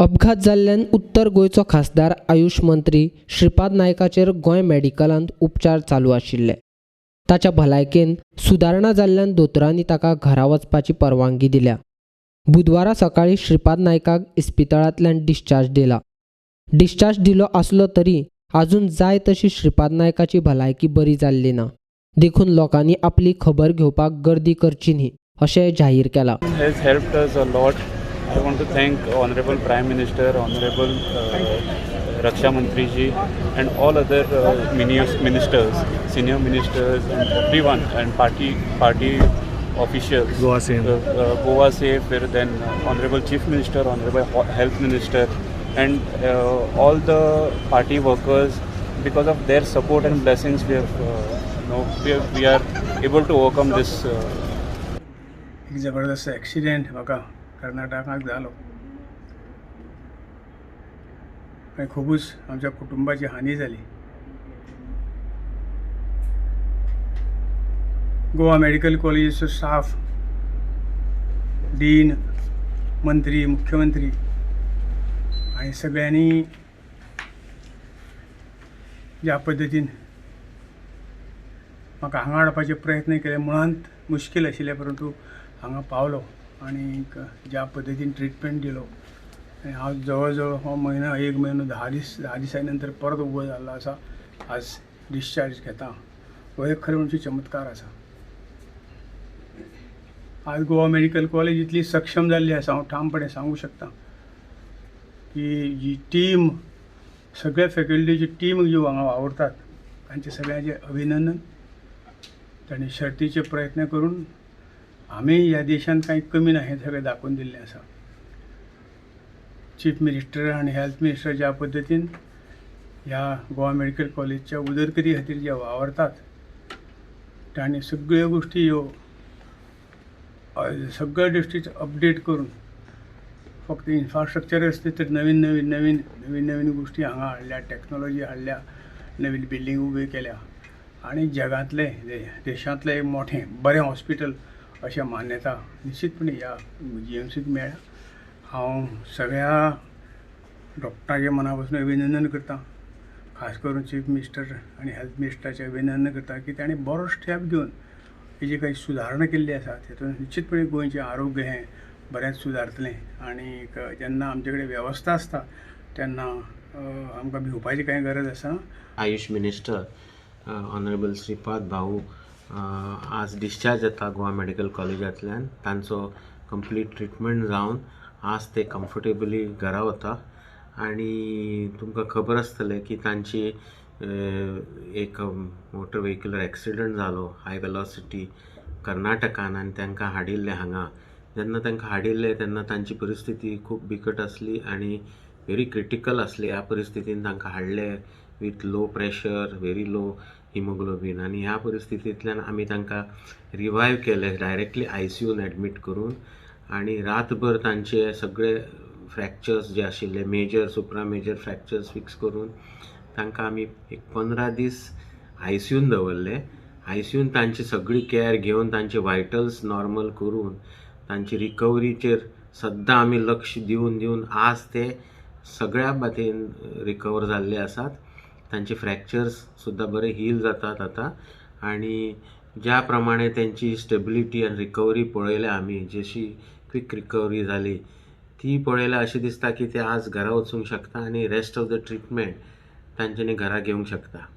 अपघात जाल्ल्यान उत्तर गोंयचो खासदार आयुष मंत्री श्रीपाद नायकाचेर गोंय मेडिकलांत उपचार चालू आशिल्ले. ताच्या भलायकेन सुदारणा जाल्ल्यान दोतोरांनी ताका घरा वचपाची परवानगी दिल्या. बुधवारा सकाळीं श्रीपाद नायकाक इस्पितळांतल्यान डिस्चार्ज दिला. डिस्चार्ज दिलो आसलो तरी आजून जाय तशी श्रीपाद नायकाची भलायकी बरी जाल्ली ना, देखून लोकांनी आपली खबर घेवपाक गर्दी करची न्ही अशें जाहीर केलां. Has helped us a lot. I want to thank Honorable Prime Minister, Honorable Raksha Mantri ji, and all other ministers, senior ministers, and everyone, and party officials. Goa CM. Goa CM, then Honorable Chief Minister, Honorable Health Minister, and all the party workers. Because of their support and blessings, we have, you know, we are able to overcome this. एक जबरदस्त accident म्हाका कर्नाटकाक जालो आनी खुबूच आमच्या कुटुंबाची हानी जाली. गोवा मेडिकल कॉलेजीचो स्टाफ, डीन, मंत्री, मुख्यमंत्री आनी सगळ्यांनी ज्या पद्दतीन म्हाका हांगा हाडपाचे प्रयत्न केले, मुळांत मुश्कील आशिल्ले, परंतु हांगा पावलो आनी ज्या पद्दतीन ट्रिटमेंट दिलो आनी हांव जवळ जवळ हो म्हयनो, एक म्हयनो 10 दीस, 10 दिसां नंतर परत उबो जाल्लो आसा. आज डिस्चार्ज घेता. हो एक खरें म्हणजे चमत्कार आसा. आज गोवा मेडिकल कॉलेज इतली सक्षम जाल्ली आसा, हांव ठामपणे सांगूं शकता की जी टीम, सगळ्या फॅकल्टीची टीम जी हांगा वावुरतात तांचें सगळ्यांचें अभिनंदन. तांणी शर्तीचे प्रयत्न करून आमी ह्या देशांत कांय कमी ना हें सगळें दाखोवन दिल्लें आसा. चीफ मिनिस्टर आनी हेल्थ मिनिस्टर ज्या पद्दतीन ह्या गोवा मेडिकल कॉलेजच्या उदरगती खातीर जे वावरतात, तांणी सगळ्यो गोश्टी ह्यो सगळ्यो गोश्टी अपडेट करून फक्त इन्फ्रास्ट्रक्चर आसलें तर नवीन नवीन नवीन नवीन नवीन गोश्टी हांगा हाडल्या, टॅक्नोलॉजी हाडल्या, नवीन बिल्डींग उब्यो केल्या आनी जगांतलें, देशांतलें एक मोठें बरें हॉस्पिटल अशें मान्यता निश्चितपणे ह्या जीएमसीक मेळ्ळ्या. हांव सगळ्या डॉक्टरांचें मना पासून अभिनंदन करता, खास करून चीफ मिनिस्टर आनी हेल्थ मिनिस्टराचें अभिनंदन करता की ताणें बरो स्टेप घेवन ही जी काही सुदारणा केल्ली आसा तेतून निश्चितपणे गोंयचें आरोग्य हें बरेंच सुदारतलें. आनी जेन्ना आमचे कडेन वेवस्था आसता तेन्ना आमकां भिवपाची कांय गरज आसना. आयुष मिनिस्टर ऑनरेबल श्रीपाद भाऊ आज डिस्चार्ज जाता गोवा मेडिकल कॉलेजांतल्यान. तांचो कंप्लीट ट्रिटमेंट जावन आज ते कम्फर्टेबली घरा वता. आनी तुमकां खबर आसतलें की तांची एक मोटर व्हेकलर एक्सिडंट जालो हाय वेलॉसिटी कर्नाटकान आनी तांकां हाडिल्लें हांगा. जेन्ना तांकां हाडिल्लें तेन्ना तांची परिस्थिती खूब बिकट आसली आनी व्हेरी क्रिटिकल आसली. ह्या परिस्थितीन तांकां हाडले with low pressure, very low haemoglobin. आनी ह्या परिस्थितींतल्यान आमी तांकां रिवायव केले डायरेक्टली आयसीयून एडमीट करून. आनी रातभर तांचे सगळे फ्रॅक्चर्स जे आशिल्ले major, supra major fractures fix करून तांकां आमी एक 15 दीस आयसीयून दवरले. आयसीयून तांची सगळी कॅर घेवन तांचे वायटल्स नॉर्मल करून तांची रिकवरीचेर सद्दां आमी लक्ष दिवन दिवन आज ते सगळ्या बातीन रिकवर जाल्ले आसात. तांचे फ्रॅक्चर्स सुद्दां बरे हील जातात आतां. आनी ज्या प्रमाणे तेंची स्टेबिलिटी आनी रिकवरी पळयल्या आमी, जशी क्विक रिकवरी जाली ती पळयल्यार अशें दिसता की ते आज घरा वचूंक शकता आनी रेस्ट ऑफ the treatment तांच्यांनी घरा घेवंक शकता.